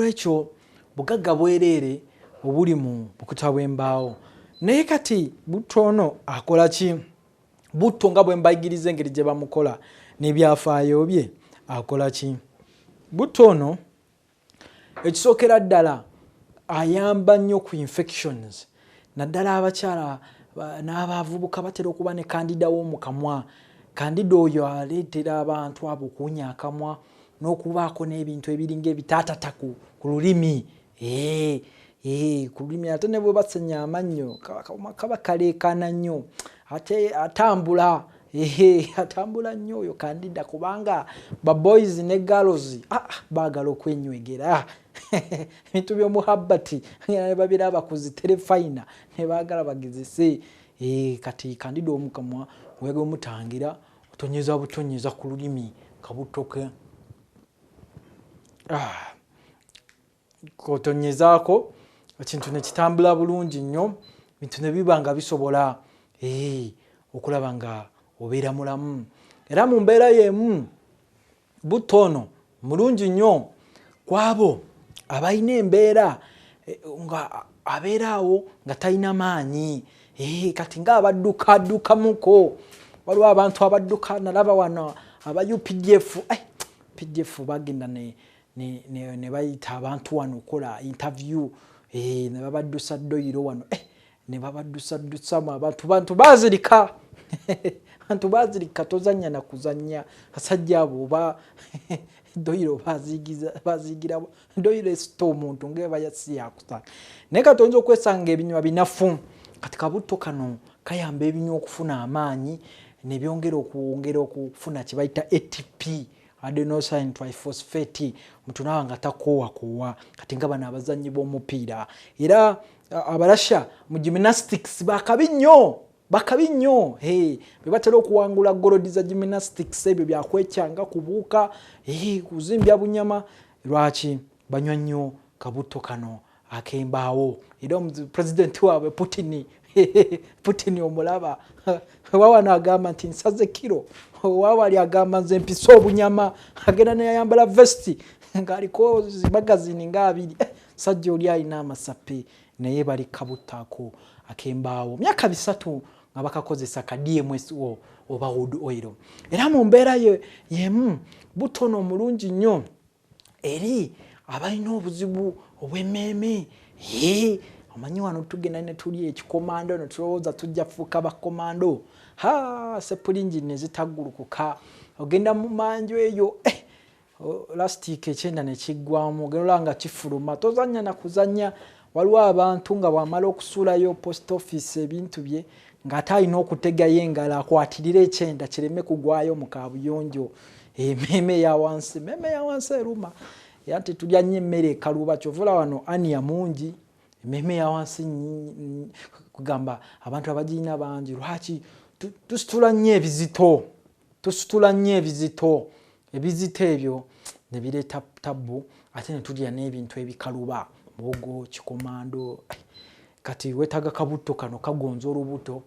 N'olwekyo bugagga bwereere obuli mu bukuta bw'embaawo. Naye kati butto ono akola ki? Butto nga bwe mbayigiriza engeri gye bamukola n'ebyafaayo bye, akola ki? Butto ono ekisookera ddala ayamba nnyo ku infections, naddala abakyala n'abavubuka batera okuba ne kandida w'omu kamwa. Kandida oyo aleetera abantu abo okuwunya akamwa n'okubaako n'ebintu ebiringa ebitaatata ku lulimi. Ku lulimi, ate ne bwe basenya amannyo kaba kaleekaana nnyo, ate atambula, atambula nnyo oyo kandida, kubanga ba boys ne girls baagala okwenywegera ebintu by'omuhabbati ne babiraba ku ziterefayina ne baagala bagezese. Kati kandida omukamwa oyagala omutangira, otonyeza butonyeza ku lulimi kabutoke, kotonyezaako ekintu ne kitambula bulungi nnyo, bintu ne biba nga bisobola okulaba nga obeera mulamu. Era mu mbeera y'emu butto ono mulungi nnyo kwabo abalina embeera nga abeera awo nga talina maanyi. Kati ng'abadduka addukamuko, waliwo abantu abadduka, nalaba wano aba UPDF, PDF bagenda ne bayita abantu wano okukola interview, ne babaddusa ddoyiro wano, ne babaddusaddusamu abantu, bantu baazirika, bantu baazirika. Tozannya na kuzannya, basajja abo oba ddoyiro baziigira ddoyiro esita omuntu ng'eba si yakusanga. Naye kati oyinza okwesanga ebinywa binafu. Kati kabutto kano kayamba ebinywa okufuna amaanyi ne byongera okwongera okufuna kye bayita ATP, adenosine triphosphate, omuntu naaba nga takoowakoowa. Kati nga bano abazannyi b'omupiira era Abarasha mu gymnastics bakabi nnyo, bakabi nnyo, be batera okuwangula gold za gymnastics. Ebyo byakwekyanga, kubuuka, kuzimbya bunyama. Lwaki banywa nnyo kabutto kano ak'embaawo? Era pulezidenti waabwe Putin, Putin omulaba wawano agamba nti nsaze kiro, wawali agamba nze mpise obunyama, agenda neyayambala vesti ng'aliko magazini nga 20. Sajja oli alina amasape, naye bali kabutto ako ak'embaawo myaka 3 nga bakakozesa ka DMSO oba wood oil. Era mu mbeera yemu butono omulungi nnyo eri abalina obuzibu obw'emmeeme. Omanyi wano tugenda ne tuli ekikomando ne tulowooza tujja fuuka bakomando, ha, sepulingi ne zitaggulukuka, ogenda mu manju eyo, lasitiika ekyenda ne kiggwamu, ogenda olaba nga kifuluma. Tozannya na kuzannya. Waliwo abantu nga bw'amala okusuulayo post office ebintu bye, ng'ate alina okutegayo engalo akwatirire ekyenda kireme kugwayo mu kabuyonjo. Emmeeme eya wansi, emmeeme eya wansi eruma, era nti tulya nnyo emmere ekaluba, kyova olaba wano ania mungi. Emmeeme eya wansi kugamba abantu abagirina bangi. Lwaki? Tusitula nnyo ebizito, tusitula nnyo ebizito, ebizito ebyo ne bireeta tabbu, ate ne tulya n'ebintu ebikaluba, muwogo, kikomando. Kati weetaaga kabutto kano kagonza olubuto,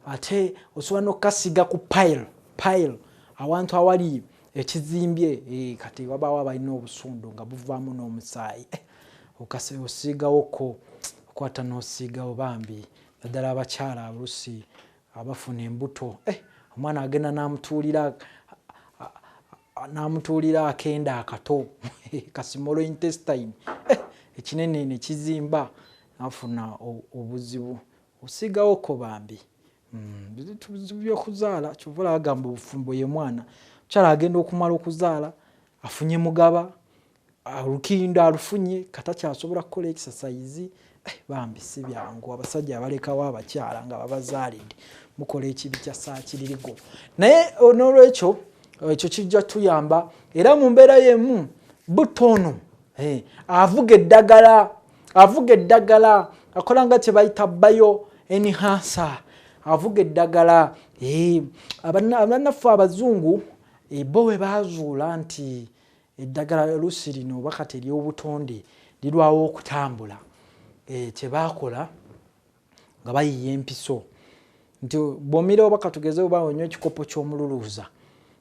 ate osobola n'okukasiiga ku pile, pile awantu awali ekizimbye. Kati wabaawo abalina obusundu nga buvaamu n'omusaayi, osiigawoko, okwata n'osiigawo bambi, naddala abakyala olusi abafuna embuto, omwana agenda n'amutuulira, n'amutuulira akenda akato ka small intestine, ekinene ne kizimba, afuna obuzibu, osiigawoko bambi. Bizibu by'okuzaala. Kyova olaba agamba obufumbo ye mwana. Omukyala agenda okumala okuzaala afunye mugaba, olukindo alufunye, katakyasobola kukola exercise. Bambi si byangu. Abasajja abalekawo abakyala nga babazaalidde, mukola ekibi kya saakiririgo. Naye n'olwekyo ekyo kijja tuyamba. Era mu mbeera y'emu butto ono avuga eddagala, avuga eddagala, akola nga kye bayita bio enhancer, avuga eddagala. Abannaffe abazungu bo bwe baazuula nti eddagala lusi lino oba kati ery'obutonde lirwawo okutambula, kye baakola nga bayiiya empiso nti bw'omira oba katugeze oba onywa ekikopo ky'omululuuza,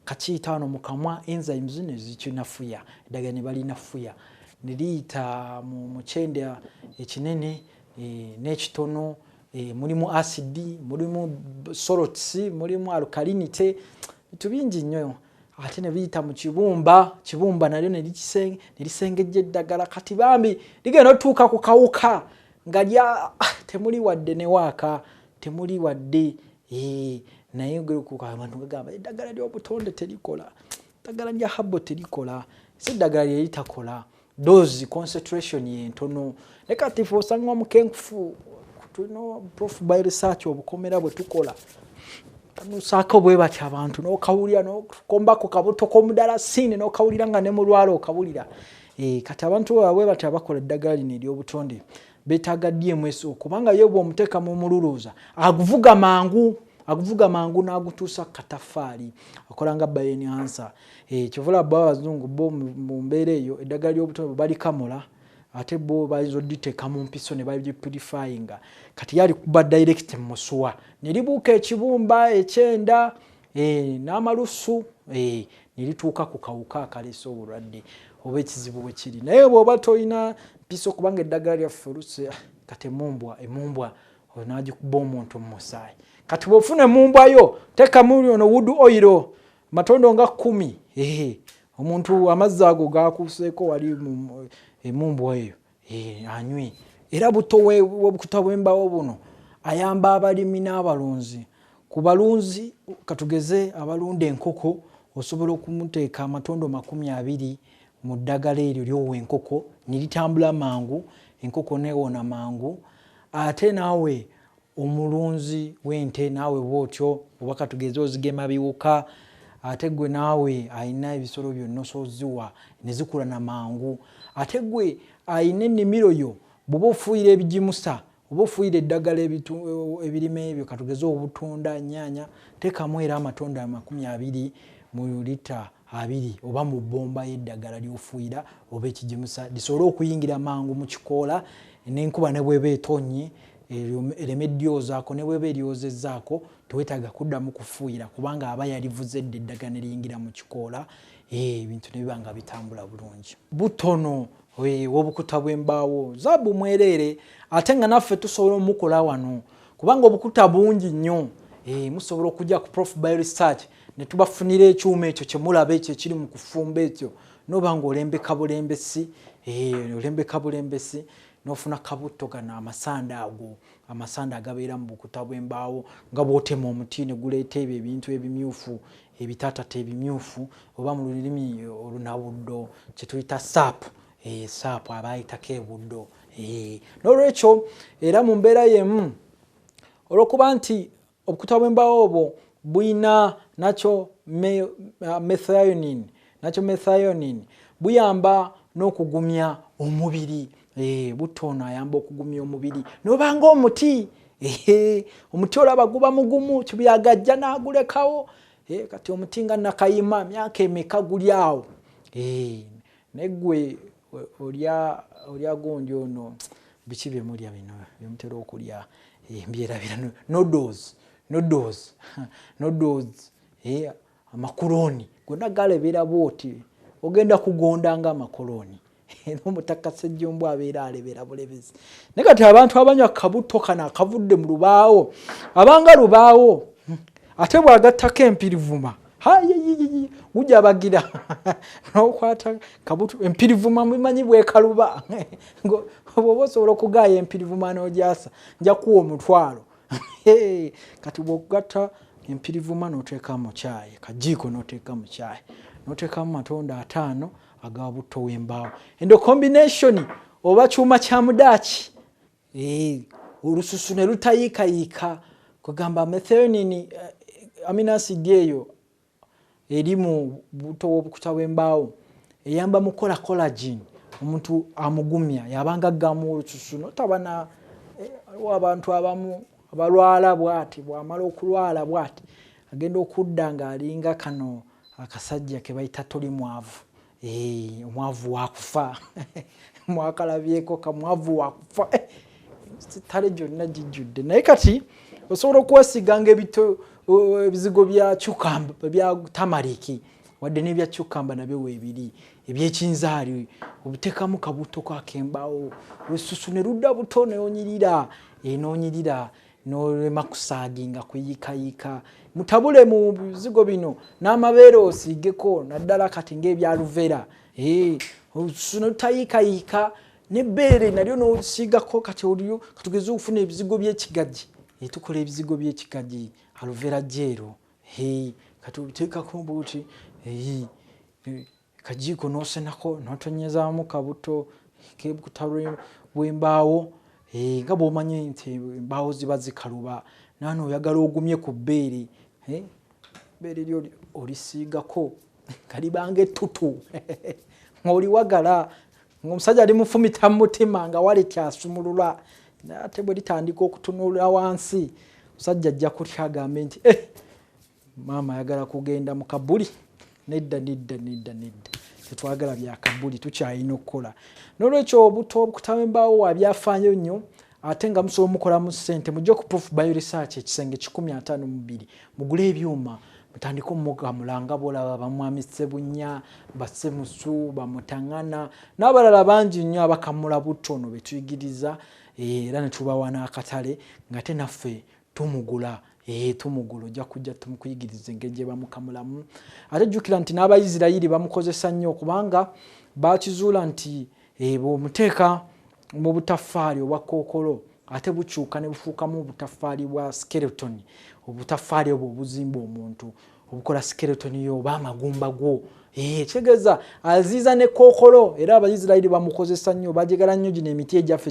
kakiyita wano mu kamwa, enzymes ne zikinafuya, eddagala ne balinafuya. Ne liyita mu kyenda ekinene n'ekitono. Mulimu acid, mulimu salts, mulimu alkalinity, bintu bingi nnyo. Ate ne biyita mu kibumba, kibumba nalyo ne lisengejja eddagala. Kati bambi ligenda otuuka ku kawuka nga lya temuli wadde ne waaka, temuli wadde. Naye abantu gagamba eddagala ly'obutonde terikola, eddagala lya herbal terikola. Si eddagala lye litakola, dose concentration yentono. Naye kati fe osanga omukenkufu tulina Prof Bio Research, obukomera bwe tukola nusaako bwe batyo abantu n'okawulira n'okombako kabuto k'omudalasini n'okawulira nga ne mulwala okawulira. Kati abantu bwe batyo abakola eddagala lino ery'obutonde beetaaga DMSO, kubanga ye bw'omuteeka mu mululuuza aguvuga mangu, aguvuga mangu n'agutuusa katafaali, akola nga bioenhancer. Kyovula bo abazungu bo mu mbeera eyo eddagala ly'obutonde bwe balikamula, ate bo bayinza oditeeka mu mpiso ne bagipurifyinga. Kati yali kuba direct mu musuwa ne libuuka ekibumba ekyenda n'amalusu, ne lituuka ku kawuka akaleese obulwadde oba ekizibu bwe kiri. Naye bw'oba tolina mpiso, kubanga eddagala lyaffe oluusi kati emumbwa n'agikuba omuntu mu musaayi. Kati bw'ofuna emumbwa yo, teekamu ono wood oil matondo nga 10, omuntu amazzi ago gakuuseeko wali emumbwa eyo anywe. Era buto obukuta bw'embaawo buno ayamba abalimi n'abalunzi. Ku balunzi, katugeze abalunda enkoko, osobola okumuteeka amatondo 20 mu ddagala eryo lyowa enkoko ne litambula mangu, enkoko newona mangu. Ate naawe omulunzi w'ente naawe bwotyo, oba katugeze ozigema biwuka, ate gwe naawe alina ebisolo byonna osoziwa ne zikula na mangu. Ate gwe alina ennimiro yo, bw'oba ofuuyira ebigimusa oba ofuuyira eddagala ebirime ebyo, katugeze obutunda, nnyaanya, teekamu era amatondo 20 mu lita 20 oba mu bbomba y'eddagala ly'ofuuyira oba ekigimusa, lisobole okuyingira mangu mu kikoola, n'enkuba ne bw'eba etonnye ereme ddyozaako. Ne bw'eba eryozezzaako, tewetaaga kuddamu kufuuyira, kubanga aba yalivuze dda eddagala ne liyingira mu kikoola, ebintu ne biba nga bitambula bulungi. Butono obukuta bw'embaawo zaabu mwereere, ate nga naffe tusobola omukola wano, kubanga obukuta bungi nnyo. Musobola okujja ku Prof Bio Research ne tubafunira ekyuma ekyo kyemulaba ekyo ekiri mu kufumba ekyo, noba nga olembeka bulembesi, olembeka bulembesi n'ofuna kabutto gano, amasanda ago, amasanda agabeera mu bukuta bw'embaawo, nga bw'otema omuti ne guleeta ebyo ebintu ebimyufu, ebitaatata ebimyufu, oba mu lulimi olunabuddo kye tuyita sap, sap abayitako ebuddo. N'olwekyo era mu mbeera y'emu, olw'okuba nti obukuta bw'embaawo obwo buyina nakyo methionine, nakyo methionine buyamba n'okugumya omubiri. Butto ono ayamba okugumya omubiri nobanga omuti. Omuti olaba guba mugumu, kibuyaga ajja n'agulekawo. Kati omuti nga nakayima myaka emeka guli awo, naye gwe olya gundi ono, biki byemulya bino byemutera okulya, mbyerabira, noodles, noodles, noodles, amakoloni gonna galebera bwoti, ogenda kugonda nga amakoloni. N'omutaka Sejjombo abeera alebera bulebezi. Naye kati abantu abanywa kabuto kano akavudde mu lubaawo, abanga lubaawo, ate bw'agattako empirivuma hayiyiyi gujabagira n'okwata kabuto empirivuma, mumanyi bwekaluba. Bw'oba osobola okugaaya empirivuma n'ogyasa, nja kuwa 500. Kati bw'ogatta empirivuma n'oteeka mu kyayi, kajiiko n'oteeka mu kyayi, n'oteekamu matondo 50 aga butto w'embaawo, endo combination oba kyuma kya mudaaki, olususu ne lutayiikayiika. Kugamba methionine, amino acid eyo eri mu buto bw'obukuta bw'embaawo eyamba mu kukola collagen, omuntu amugumya yabanga aggamu olususu notaba na waliwo abantu abamu abalwala bwati, bwamala okulwala bwati agenda okudda ng'alinga kano akasajja ke bayita toli mwavu, omwavu wakufa, mwakalabyeko kamwavu wakufa, tale gyonna gijjudde. Naye kati osobola okwesiganga ebizigo bya cucumber, bya turmeric, wadde n'ebya cucumber nabyo weebiri. ebyekinzaali obiteekamu kabuto kakembaawo, olususu ne ludda buto, nonyirira, nonyirira, nolema kusaaginga, kuyiikayiika. Mutabule mu bizigo bino n'amabeere osiigeko, naddala kati ng'ebyaluvera, olususu ne lutayiikayiika, n'ebbeere nalyo n'osiigako. Kati olyo katugeze okufuna ebizigo by'ekigagi, tukola ebizigo by'ekigagi, aloe vera gel, kati obiteekako buti kajiiko n'osenako n'otonyezaamu kabuto kebukuta bw'embaawo, nga bw'omanyi nti embaawo ziba zikaluba, naano oyagala ogumye ku bbeere, bbeere lyo olisiigako nga libanga ettutu ng'oliwagala, ng'omusajja limufumita mu mutima nga walityasumulula. Naye ate bwe litandika okutunula wansi, omusajja ajja kutya agambe nti eh, maama ayagala kugenda mu kabuli. Nedda, nedda, nedda, nedda, tetwagala bya kabuli, tukyalina okukola. N'olwekyo obuto obukutaba embaawo wabyafaayo nnyo, ate nga musobola mukolamu ssente. Mujje ku Proof Bio Research, ekisenge 152, mugule ebyuma, mutandike omugamula nga bolaba bamwami Ssebunya, Basemusu, Bamutaŋŋana n'abalala bangi nnyo abakamula butono betuyigiriza, era ne tubawa n'akatale ng'ate naffe tumugula, tumugula. Ojja kujja tumukuyigiriza engeri gye bamukamulamu. Ate jjukira nti n'Abayisirayiri bamukozesa nnyo, kubanga bakizuula nti bw'omuteeka mu butaffaali obwa kookolo, ate bukyuka ne bufuukamu obutaffaali bwa skeleton, obutaffaali obwo obuzimba omuntu, obukola skeleton yo oba amagumba go. Kitegeeza aziiza ne kookolo. Era Abaisirairi bamukozesa nnyo, bajegala nnyo gino emiti egyaffe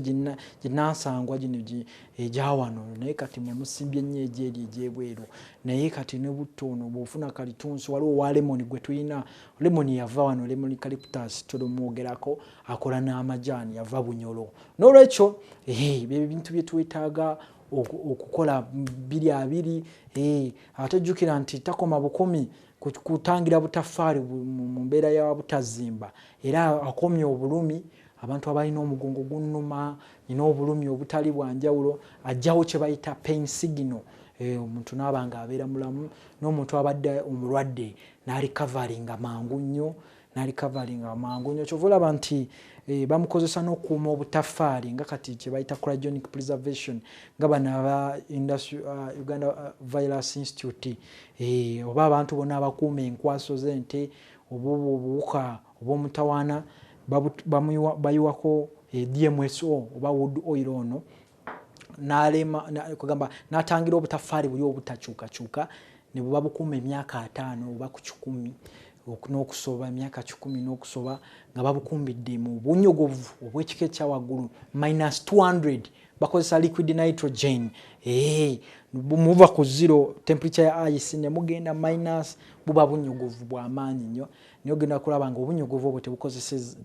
ginansangwa gino egyawano, naye kati mwe musimbye nnyo egyeri egyebweru. Naye kati ne butto ono bw'ofuna kalitunsi, waliwo owa lemon gwe tulina, lemon yava wano, lemon eucalyptus tolomwogerako, akola n'amajaani, yava Bunyolo. N'olwekyo bye bintu bye twetaaga okukola 20. Ate jjukira nti takoma bukumi kutangira butaffaali mu mbeera ya butazimba, era akomya obulumi. Abantu abalina omugongo gunnuma, nina obulumi obutali bwanjawulo, ajjawo kye bayita pain signal, omuntu naaba nga abeera mulamu. N'omuntu abadde omulwadde n'arecoveringa mangu nnyo, n'arecoveringa mangu nnyo. Kyova olaba nti bamukozesa n'okukuuma obutaffaali, nga kati kye bayita cryogenic preservation, nga bano aba Uganda Virus Institute, oba abantu bonna abakuuma enkwaso z'ente oba obuwuka obw'omutawaana, bayiwako DMSO oba wood oil ono, n'alema kugamba n'atangira obutaffaali buli obutakyukakyuka, ne buba bukuuma emyaka 50 oba ku 100 n'okusoba, emyaka 100 n'okusoba, nga babukumbidde mu bunyogovu obw'ekika ekya waggulu minus 200. Bakozesa liquid nitrogen. Muva ku zero temperature ya ice ne mugenda minus, buba bunyogovu bw'amaanyi nnyo, naye ogenda kulaba nga obunyogovu obwo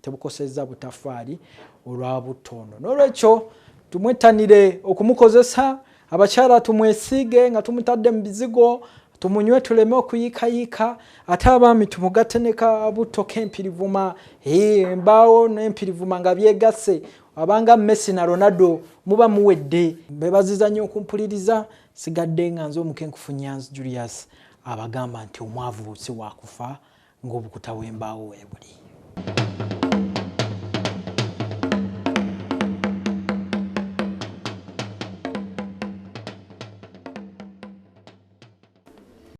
tebukosezza butaffaali olwa buttono. N'olwekyo tumwettanire okumukozesa. Abakyala tumwesiige nga tumutadde mu bizigo, tumunywe tuleme okuyiikayiika. Ate abaami tumugatte ne kabutto k'empirivuma, embaawo n'empirivuma nga byegasse, abanga Messi na Ronaldo, muba muwedde. Bebaziza nnyo okumpuliriza. Sigadde nga nze omukenkufu Nyanzi Julius, abagamba nti omwavu si wakufa ng'obukuta bw'embaawo weebuli.